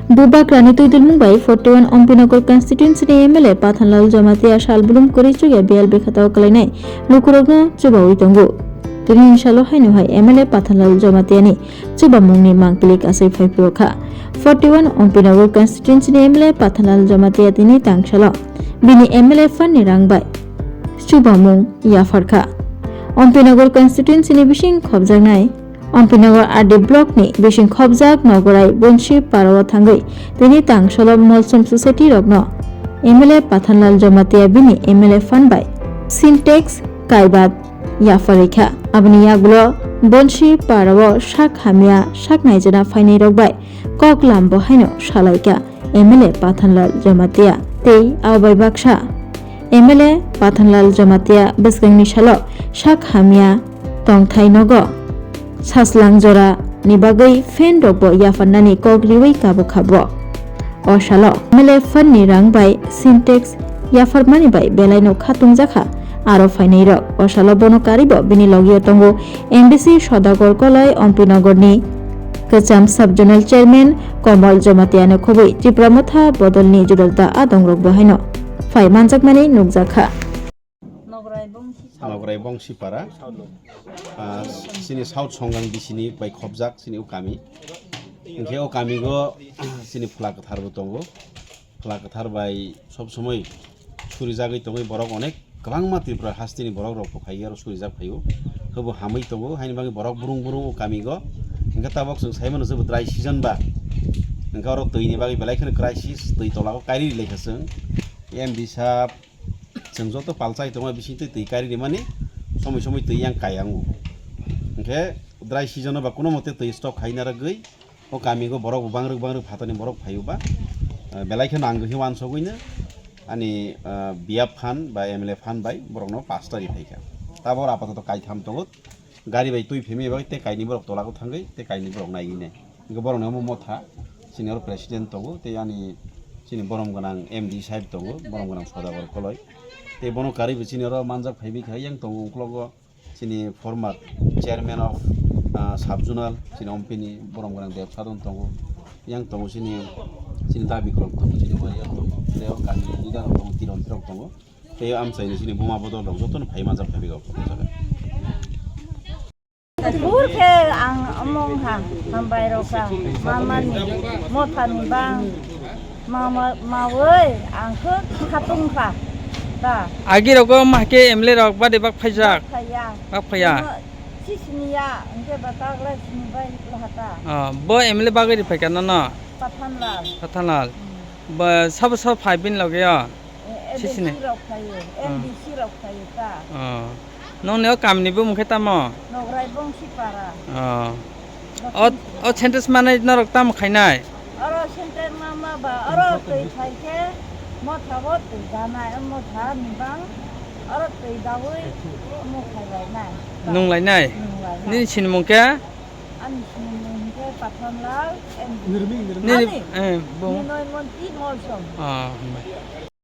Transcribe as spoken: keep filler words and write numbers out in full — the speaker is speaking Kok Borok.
Bubagrani twidulmung bai forty one Ompinagar constituency ni M L A Pathanlal Jamatia salbulum kwrwi chukya B L B khatao kwlainai lukurokno chubawi tongo. Tini ni salo haino hai M L A Pathanlal Jamatia ni chubamungni mangpili kasui phaiphuru kha. Forty one Ompinagar constituency ni M L A Pathanlal Jamatia tini tangsalo bini M L A fund ni rang bai chubamung yaphar kha. Ompinagar constituency ni bising khobjaknai Ompinagar R D block ni bising khobjak Nogorai Bonsi Parao thangwi tini tangsalo Molsom Society rokno M L A Pathanlal Jamatia bini M L A fund bai Sintex kaiba yapharwi kha. Aboni yagulo Bonsi Parao sak hamya sak naijana phainai rok bai kok lambo haino salaikha M L A Pathanlal Jamatia tei abo bai baksa M L A Pathanlal Jamatia bwskangni salo sak hamya tongthai nogo saslang jora ni bagwi fan rokbo yapharnani kok riwi kabo kha bo. O salo M L A fund ni rang bai Sintex yapharmani bai belaino khatung jakha aro phainai rok. O salo bono karibo bini logio tongo M D C Sodagor Koloi, Ompinagar ni Kwcham Sub Zonal Chairman Komol Jamatia no khobwi Tipra Motha bodolni judolta adongrokbo haino phai manjakmani nukjakha. Nograi Bongsipara. Ah, chini South Songang bisini bai khobjak chini o kami. Hinkhe o kamigo chini Phola Kwtharbo tongo. Phola Kwthar bai sob somoi surijagwi tongwi borok onek kwbangma Tripura hasteni borok rok bo phaiwi aro surijak phaio. Hwbo hamwi tongo, haini bagwi borok burung burung o kamigo. Hinkhe tabok chwng saimano je bo dry season ba. Hinkhe oro twi ni bagwi belai kheno crisis, twi tola o kairi rwlaikha chwng. M D sap, chwng joto palchai tongma bisingtwi twi kairi rimani somoi somoi twi yang kaiyango. Hinkhe dry season o ba kuno mote twi stock khai narwgwi o kamigo borok bo bangrwk bangrwk phatarni borok phaio ba, eh, belai kheno ang gwi wansogwino ani, eh, B F fund ba M L A fund bai borokno pasta ri phaikha. Tabok apatoto kaitham tongo, gari bai twi phemwi bai tei kainwi borok tolao thangwi tei kainwi borok naigwi nai. Hingke borokni omo motha, chini oro president tongo, tei ani chini borom gwnang M D sahib tongo, borom gwnang Sodagor Koloi. Tei bono karwi bo chini oro manjak phaibi kha, yang tongo uklogo chini former chairman of, ah, sub zonal, chini Ompini borom gwnang Dev Sadon tongo, yang tongo chini, chini dabi kolok tongo, chini warrior tongo, tei o kami leader rok tongo, tiron tirok tongo, tei amchaini chini buma bodol rok jotono phai manjak phaibi kha o jaga. Bur khe ang omong ha, hambai rok ha, mama ni, motha ni bang, mama, mawi, ang khe khatung kha, ta. Agi rogo ma khe M L A rok bade bak phaijak? Bak phaiya. Bak phaiya? Sisini ya, ang khe batak lai sini bai lahata. Ah, bo M L A bagwi ri phaikha nono? Pathanlal. Pathanlal. Hmm. Ba, sabo sabo phai bini loge o? Eh, Sisini. A D C rok phaio, Hmm. M D C rok phaio ta. Oh. Nongni o kamini bumung khe tamo? Nograi Bongsipara. Oh. O, o sentence manai norok tamo khainai? Oro sentence ma ma ba, oro twi phai khe motha bo twi danai, o motha ni bang, oro twi dawi mo khai bai nai. Nung lai nai? Nung lai nai. Nini sinimung khe? Ani sinimung khe Pathanlal M D. Nini, Ani? Eh, bo. Ninoy Monti Molsom. Ah, hambai.